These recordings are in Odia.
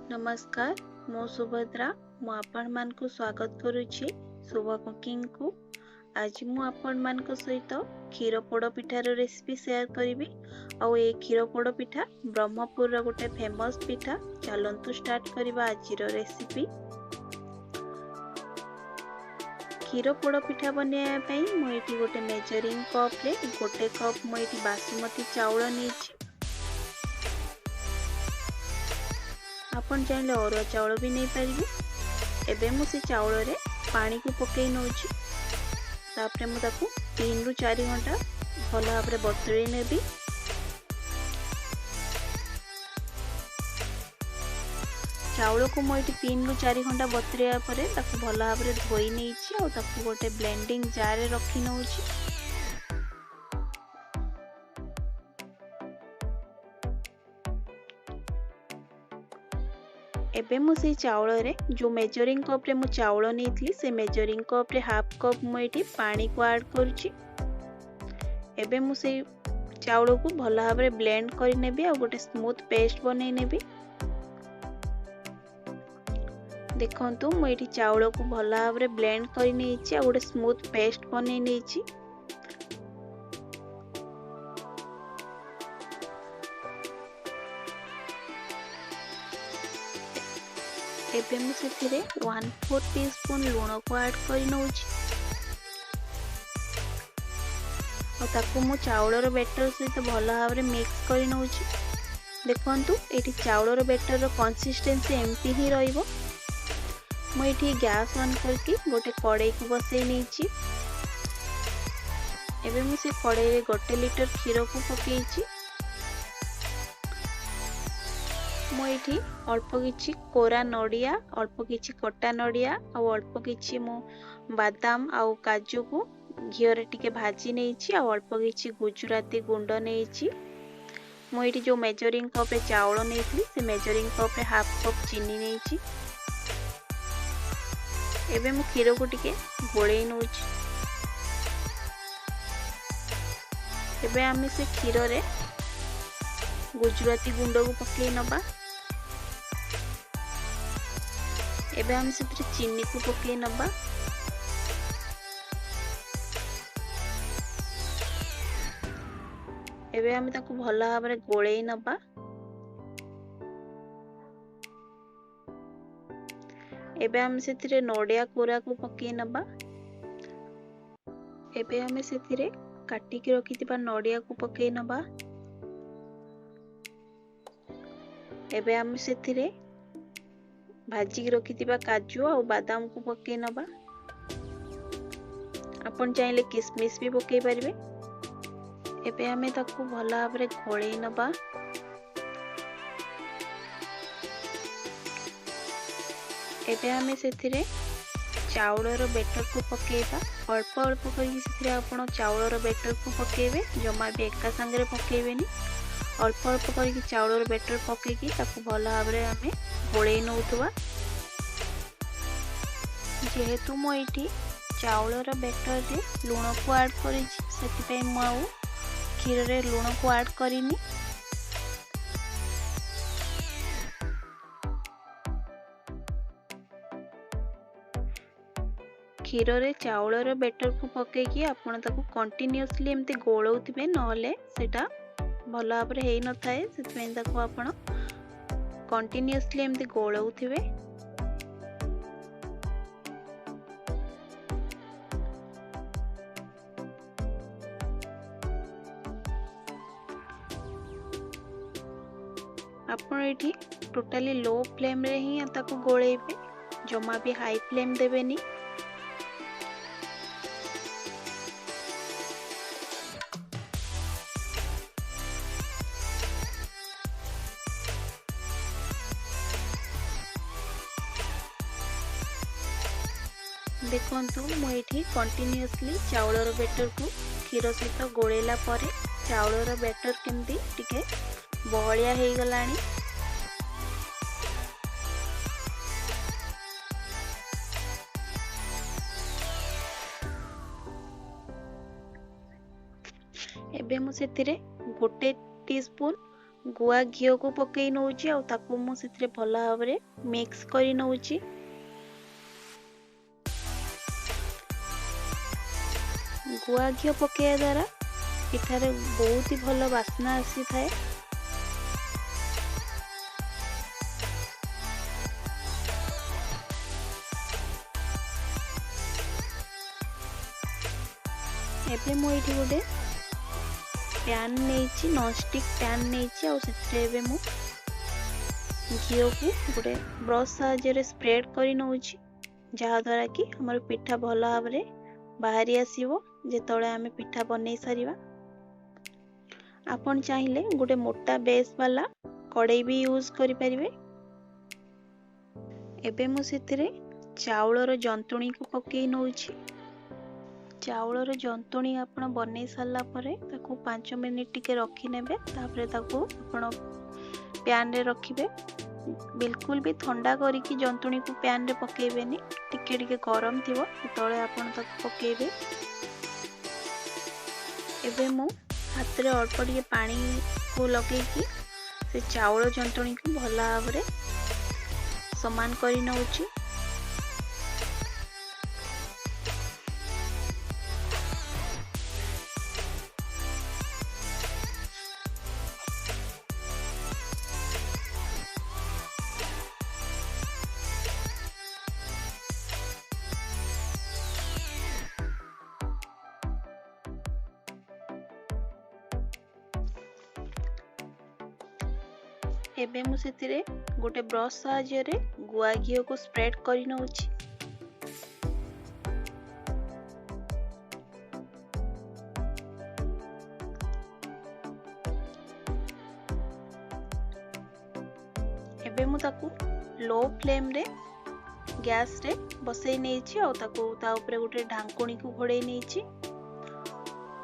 ନମସ୍କାର, ମୁଁ ସୁଭଦ୍ରା। ମୁଁ ଆପଣମାନଙ୍କୁ ସ୍ୱାଗତ କରୁଛି ଶୁଭ କୁକିଂକୁ। ଆଜି ମୁଁ ଆପଣମାନଙ୍କ ସହିତ କ୍ଷୀର ପୋଡ଼ ପିଠାର ରେସିପି ସେୟାର କରିବି, ଆଉ ଏ କ୍ଷୀର ପୋଡ଼ ପିଠା ବ୍ରହ୍ମପୁରର ଗୋଟେ ଫେମସ୍ ପିଠା। ଚାଲନ୍ତୁ ଷ୍ଟାର୍ଟ କରିବା ଆଜିର ରେସିପି। କ୍ଷୀର ପୋଡ଼ ପିଠା ବନେଇବା ପାଇଁ ମୁଁ ଏଠି ଗୋଟେ ମେଜରିଂ କପ୍ରେ 1 କପ୍ ମୁଁ ଏଠି ବାସୁମତୀ ଚାଉଳ ନେଇଛି। ଆପଣ ଚାହିଁଲେ ଅରୁଆ ଚାଉଳ ବି ନେଇପାରିବେ। ଏବେ ମୁଁ ସେ ଚାଉଳରେ ପାଣିକୁ ପକାଇ ନେଉଛି। ତାପରେ ମୁଁ ତାକୁ 3ରୁ 4 ଘଣ୍ଟା ଭଲ ଭାବରେ ବତୁରେଇ ନେବି। ଚାଉଳକୁ ମୁଁ ଏଠି 3ରୁ 4 ଘଣ୍ଟା ବତୁରେଇବା ପରେ ତାକୁ ଭଲ ଭାବରେ ଧୋଇ ନେଇଛି, ଆଉ ତାକୁ ଗୋଟେ ବ୍ଲେଣ୍ଡିଂ ଜାର୍ରେ ରଖି ନେଉଛି। ଏବେ ମୁଁ ସେଇ ଚାଉଳରେ ଯେଉଁ ମେଜରିଂ କପ୍ରେ ମୁଁ ଚାଉଳ ନେଇଥିଲି, ସେ ମେଜରିଂ କପ୍ରେ ହାଫ୍ କପ୍ ମୁଁ ଏଠି ପାଣିକୁ ଆଡ଼୍ କରୁଛି। ଏବେ ମୁଁ ସେଇ ଚାଉଳକୁ ଭଲ ଭାବରେ ବ୍ଲେଣ୍ଡ କରିନେବି ଆଉ ଗୋଟେ ସ୍ମୁଥ୍ ପେଷ୍ଟ ବନେଇ ନେବି। ଦେଖନ୍ତୁ, ମୁଁ ଏଠି ଚାଉଳକୁ ଭଲ ଭାବରେ ବ୍ଲେଣ୍ଡ କରି ନେଇଛି ଆଉ ଗୋଟେ ସ୍ମୁଥ୍ ପେଷ୍ଟ ବନେଇ ନେଇଛି। ଏବେ ମୁଁ ସେଥିରେ 1/4 ଟି ସ୍ପୁନ୍ ଲୁଣକୁ ଆଡ଼୍ କରି ନେଉଛି, ଆଉ ତାକୁ ମୁଁ ଚାଉଳର ବେଟର ସହିତ ଭଲ ଭାବରେ ମିକ୍ସ କରି ନେଉଛି। ଦେଖନ୍ତୁ, ଏଇଠି ଚାଉଳର ବେଟରର କନସିଷ୍ଟେନ୍ସି ଏମିତି ହିଁ ରହିବ। ମୁଁ ଏଠି ଗ୍ୟାସ୍ ଅନ୍ କରିକି ଗୋଟେ କଡ଼େଇକୁ ବସେଇ ନେଇଛି। ଏବେ ମୁଁ ସେ କଡ଼େଇରେ 1 ଲିଟର କ୍ଷୀରକୁ ପକେଇଛି। ମୁଁ ଏଇଠି ଅଳ୍ପ କିଛି କୋରା ନଡ଼ିଆ, ଅଳ୍ପ କିଛି କଟା ନଡ଼ିଆ ଆଉ ଅଳ୍ପ କିଛି ମୁଁ ବାଦାମ ଆଉ କାଜୁକୁ ଘିଅରେ ଟିକେ ଭାଜି ନେଇଛି, ଆଉ ଅଳ୍ପ କିଛି ଗୁଜୁରାତି ଗୁଣ୍ଡ ନେଇଛି। ମୁଁ ଏଇଠି ଯେଉଁ ମେଜରିଂ କପ୍ରେ ଚାଉଳ ନେଇଥିଲି, ସେ ମେଜରିଂ କପ୍ରେ ହାଫ୍ କପ୍ ଚିନି ନେଇଛି। ଏବେ ମୁଁ କ୍ଷୀରକୁ ଟିକେ ଗୋଳେଇ ନେଉଛି। ଏବେ ଆମେ ସେ କ୍ଷୀରରେ ଗୁଜୁରାତି ଗୁଣ୍ଡକୁ ପକେଇ ନେବା। ଏବେ ଆମେ ସେଥିରେ ଚିନିକୁ ପକେଇ ନେବା। ଏବେ ଆମେ ତାକୁ ଭଲ ଭାବରେ ଗୋଳେଇ ନେବା। ଏବେ ଆମେ ସେଥିରେ ନଡ଼ିଆ କୋରାକୁ ପକେଇ ନେବା। ଏବେ ଆମେ ସେଥିରେ କାଟିକି ରଖିଥିବା ନଡ଼ିଆକୁ ପକେଇ ନେବା। ଏବେ ଆମେ ସେଥିରେ ଭାଜିକି ରଖିଥିବା କାଜୁ ଆଉ ବାଦାମକୁ ପକେଇ ନେବା। ଆପଣ ଚାହିଁଲେ କିସମିସ୍ ବି ପକେଇ ପାରିବେ। ଏବେ ଆମେ ତାକୁ ଭଲ ଭାବରେ ଗୋଳେଇ ନେବା। ଏବେ ଆମେ ସେଥିରେ ଚାଉଳର ବେଟରକୁ ପକେଇବା। ଅଳ୍ପ ଅଳ୍ପ କରିକି ସେଥିରେ ଆପଣ ଚାଉଳର ବେଟରକୁ ପକେଇବେ, ଜମା ବି ଏକା ସାଙ୍ଗରେ ପକେଇବେନି। ଅଳ୍ପ ଅଳ୍ପ କରିକି ଚାଉଳର ବେଟର ପକେଇକି ତାକୁ ଭଲ ଭାବରେ ଆମେ ଗୋଳେଇ ନେଉଥିବା। ଯେହେତୁ ମୁଁ ଏଇଠି ଚାଉଳର ବେଟରରେ ଲୁଣକୁ ଆଡ଼୍ କରିଛି, ସେଥିପାଇଁ ମୁଁ ଆଉ କ୍ଷୀରରେ ଲୁଣକୁ ଆଡ଼୍ କରିନି। କ୍ଷୀରରେ ଚାଉଳର ବେଟରକୁ ପକେଇକି ଆପଣ ତାକୁ କଣ୍ଟିନ୍ୟୁଅସଲି ଏମିତି ଗୋଳଉଥିବେ, ନହେଲେ ସେଇଟା ଭଲ ଭାବରେ ହେଇନଥାଏ। ସେଥିପାଇଁ ତାକୁ ଆପଣ କଣ୍ଟିନ୍ୟୁଅସଲି ଏମିତି ଗୋଳଉଥିବେ। ଆପଣ ଏଇଠି ଟୋଟାଲି ଲୋ ଫ୍ଲେମ୍ରେ ହିଁ ତାକୁ ଗୋଳେଇବେ, ଜମା ବି ହାଇ ଫ୍ଲେମ୍ ଦେବେନି। ଦେଖନ୍ତୁ, ମୁଁ ଏଇଠି କଣ୍ଟିନ୍ୟୁଅସଲି ଚାଉଳର ବେଟରକୁ କ୍ଷୀର ସହିତ ଗୋଳେଇଲା ପରେ ଚାଉଳର ବେଟର କେମିତି ଟିକେ ବହଳିଆ ହେଇଗଲାଣି। ଏବେ ମୁଁ ସେଥିରେ 1 ଟିସ୍ପୁନ୍ ଗୁଆ ଘିଅକୁ ପକାଇ ନେଉଛି ଆଉ ତାକୁ ମୁଁ ସେଥିରେ ଭଲ ଭାବରେ ମିକ୍ସ କରି ନେଉଛି। ଗୁଆ ଘିଅ ପକାଇବା ଦ୍ୱାରା ପିଠାରେ ବହୁତ ହି ଭଲ ବାସ୍ନା ଆସିଥାଏ। ଏବେ ମୁଁ ଏଇଠି ଗୋଟେ ପ୍ୟାନ୍ ନେଇଛି, ନନଷ୍ଟିକ୍ ପ୍ୟାନ୍ ନେଇଛି ଆଉ ସେଥିରେ ଏବେ ମୁଁ ଘିଅକୁ ଗୋଟେ ବ୍ରସ୍ ସାହାଯ୍ୟରେ ସ୍ପ୍ରେଡ୍ କରି ନେଉଛି, ଯାହାଦ୍ୱାରା କି ଆମର ପିଠା ଭଲ ଭାବରେ ବାହାରି ଆସିବ ଯେତେବେଳେ ଆମେ ପିଠା ବନେଇ ସାରିବା। ଆପଣ ଚାହିଁଲେ ଗୋଟେ ମୋଟା ବେସ୍ ବାଲା କଡ଼େଇ ବି ୟୁଜ୍ କରିପାରିବେ। ଏବେ ମୁଁ ସେଥିରେ ଚାଉଳର ଜନ୍ତୁଣୀକୁ ପକାଇ ନେଉଛି। ଚାଉଳର ଜନ୍ତୁଣୀ ଆପଣ ବନେଇ ସାରିଲା ପରେ ତାକୁ 5 ମିନିଟ୍ ଟିକେ ରଖିନେବେ। ତାପରେ ତାକୁ ଆପଣ ପ୍ୟାନ୍ରେ ରଖିବେ। ବିଲକୁଲ ବି ଥଣ୍ଡା କରିକି ଜନ୍ତୁଣୀକୁ ପ୍ୟାନ୍ରେ ପକାଇବେନି, ଟିକେ ଟିକେ ଗରମ ଥିବ ସେତେବେଳେ ଆପଣ ତାକୁ ପକାଇବେ। ଏବେ ମୁଁ ହାତରେ ଅଳ୍ପ ଟିକେ ପାଣିକୁ ଲଗେଇକି ସେ ଚାଉଳ ଜନ୍ତୁଣୀକୁ ଭଲ ଭାବରେ ସମାନ କରି ନେଉଛି। ଏବେ ମୁଁ ସେଥିରେ ଗୋଟେ ବ୍ରସ୍ ସାହାଯ୍ୟରେ ଗୁଆ ଘିଅକୁ ସ୍ପ୍ରେଡ୍ କରି ନେଉଛି। ଏବେ ମୁଁ ତାକୁ ଲୋ ଫ୍ଲେମ୍ରେ ଗ୍ୟାସ୍ରେ ବସେଇ ନେଇଛି ଆଉ ତାକୁ ତା ଉପରେ ଗୋଟେ ଢାଙ୍କୁଣୀକୁ ଘୋଡ଼େଇ ନେଇଛି।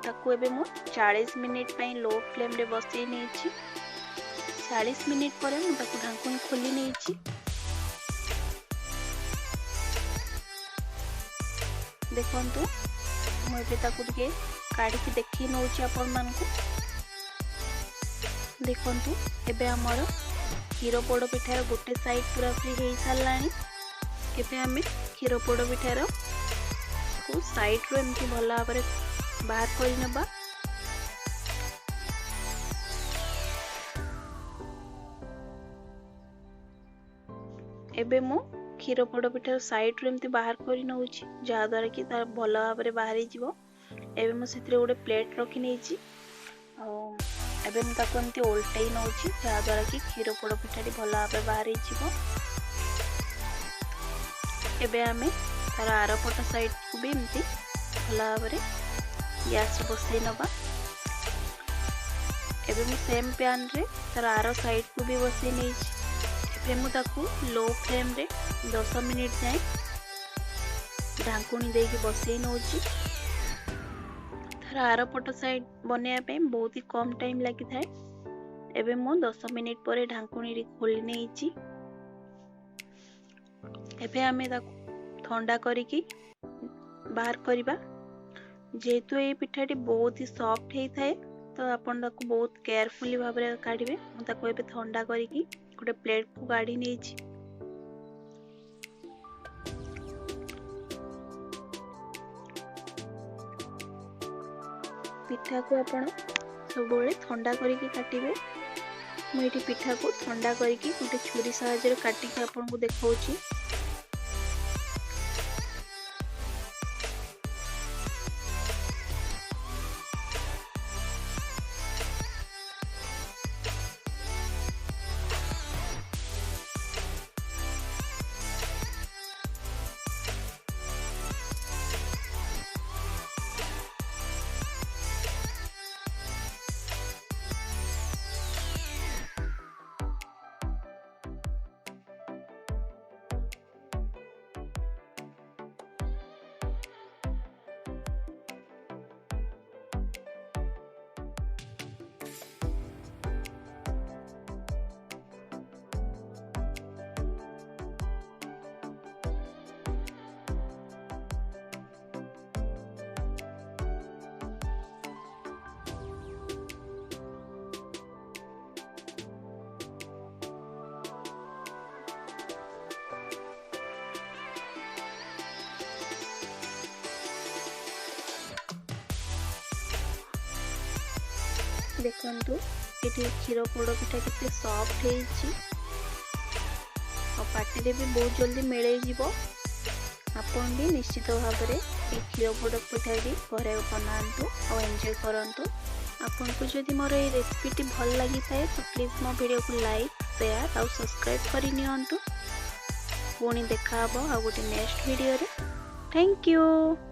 ତାକୁ ଏବେ ମୁଁ 40 ମିନିଟ୍ ପାଇଁ ଲୋ ଫ୍ଲେମ୍ରେ ବସେଇ ନେଇଛି। 40 ମିନିଟ୍ ପରେ ମୁଁ ତାକୁ ଢାଙ୍କୁଣୀ ଖୋଲି ନେଇଛି। ଦେଖନ୍ତୁ, ମୁଁ ଏବେ ତାକୁ ଟିକେ କାଢ଼ିକି ଦେଖେଇ ନେଉଛି ଆପଣମାନଙ୍କୁ। ଦେଖନ୍ତୁ, ଏବେ ଆମର କ୍ଷୀର ପୋଡ଼ ପିଠାର ଗୋଟେ ସାଇଡ଼୍ ପୁରାପୁରି ହେଇସାରିଲାଣି। ଏବେ ଆମେ କ୍ଷୀର ପୋଡ଼ ପିଠାର କୁ ସାଇଡ଼୍ରୁ ଏମିତି ଭଲ ଭାବରେ ବାହାର କରିନେବା। ଏବେ ମୁଁ କ୍ଷୀର ପୋଡ଼ ପିଠାର ସାଇଡ଼୍ରୁ ଏମିତି ବାହାର କରି ନେଉଛି, ଯାହାଦ୍ୱାରା କି ତାର ଭଲ ଭାବରେ ବାହାରିଯିବ। ଏବେ ମୁଁ ସେଥିରେ ଗୋଟେ ପ୍ଲେଟ୍ ରଖି ନେଇଛି ଆଉ ଏବେ ମୁଁ ତାକୁ ଏମିତି ଓଲଟେଇ ନେଉଛି, ଯାହାଦ୍ୱାରା କି କ୍ଷୀର ପୋଡ଼ ପିଠାଟି ଭଲ ଭାବରେ ବାହାରିଯିବ। ଏବେ ଆମେ ତାର ଆରପଟ ସାଇଡ଼୍କୁ ବି ଏମିତି ଭଲ ଭାବରେ ଗ୍ୟାସ୍ରେ ବସେଇ ନେବା। ଏବେ ମୁଁ ସେମ୍ ପ୍ୟାନ୍ରେ ତାର ଆର ସାଇଡ଼୍କୁ ବି ବସେଇ ନେଇଛି। ଏବେ ମୁଁ ତାକୁ ଲୋ ଫ୍ଲେମ୍ରେ 10 ମିନିଟ୍ ଯାଏଁ ଢାଙ୍କୁଣୀ ଦେଇକି ବସେଇ ନେଉଛି। ତାର ଆରପଟ ସାଇଡ଼୍ ବନେଇବା ପାଇଁ ବହୁତ ହି କମ୍ ଟାଇମ୍ ଲାଗିଥାଏ। ଏବେ ମୁଁ 10 ମିନିଟ୍ ପରେ ଢାଙ୍କୁଣୀଟି ଖୋଲି ନେଇଛି। ଏବେ ଆମେ ତାକୁ ଥଣ୍ଡା କରିକି ବାହାର କରିବା। ଯେହେତୁ ଏଇ ପିଠାଟି ବହୁତ ହି ସଫ୍ଟ ହେଇଥାଏ, ତ ଆପଣ ତାକୁ ବହୁତ କେୟାରଫୁଲି ଭାବରେ କାଢ଼ିବେ। ମୁଁ ତାକୁ ଏବେ ଥଣ୍ଡା କରିକି ଗୋଟେ ପ୍ଲେଟ୍କୁ କାଢ଼ି ନେଇଛି। ପିଠାକୁ ଆପଣ ସବୁବେଳେ ଥଣ୍ଡା କରିକି କାଟିବେ। ମୁଁ ଏଇଠି ପିଠାକୁ ଥଣ୍ଡା କରିକି ଗୋଟେ ଛୁରୀ ସାହାଯ୍ୟରେ କାଟିକି ଆପଣଙ୍କୁ ଦେଖାଉଛି। ଦେଖନ୍ତୁ, ଏଠି କ୍ଷୀର ପୋଡ଼ ପିଠା କେତେ ସଫ୍ଟ ହେଇଛି ଆଉ ପାଟିରେ ବି ବହୁତ ଜଲ୍ଦି ମିଳେଇ ଯିବ। ଆପଣ ବି ନିଶ୍ଚିତ ଭାବରେ ଏଇ କ୍ଷୀର ପୋଡ଼ ପିଠାଟି ଘରେ ବନାନ୍ତୁ ଆଉ ଏନ୍ଜୟ କରନ୍ତୁ। ଆପଣଙ୍କୁ ଯଦି ମୋର ଏଇ ରେସିପିଟି ଭଲ ଲାଗିଥାଏ, ତ ପ୍ଲିଜ୍ ମୋ ଭିଡ଼ିଓକୁ ଲାଇକ୍, ସେୟାର ଆଉ ସବସ୍କ୍ରାଇବ୍ କରି ନିଅନ୍ତୁ। ପୁଣି ଦେଖାହେବ ଆଉ ଗୋଟେ ନେକ୍ସଟ ଭିଡ଼ିଓରେ। Thank you.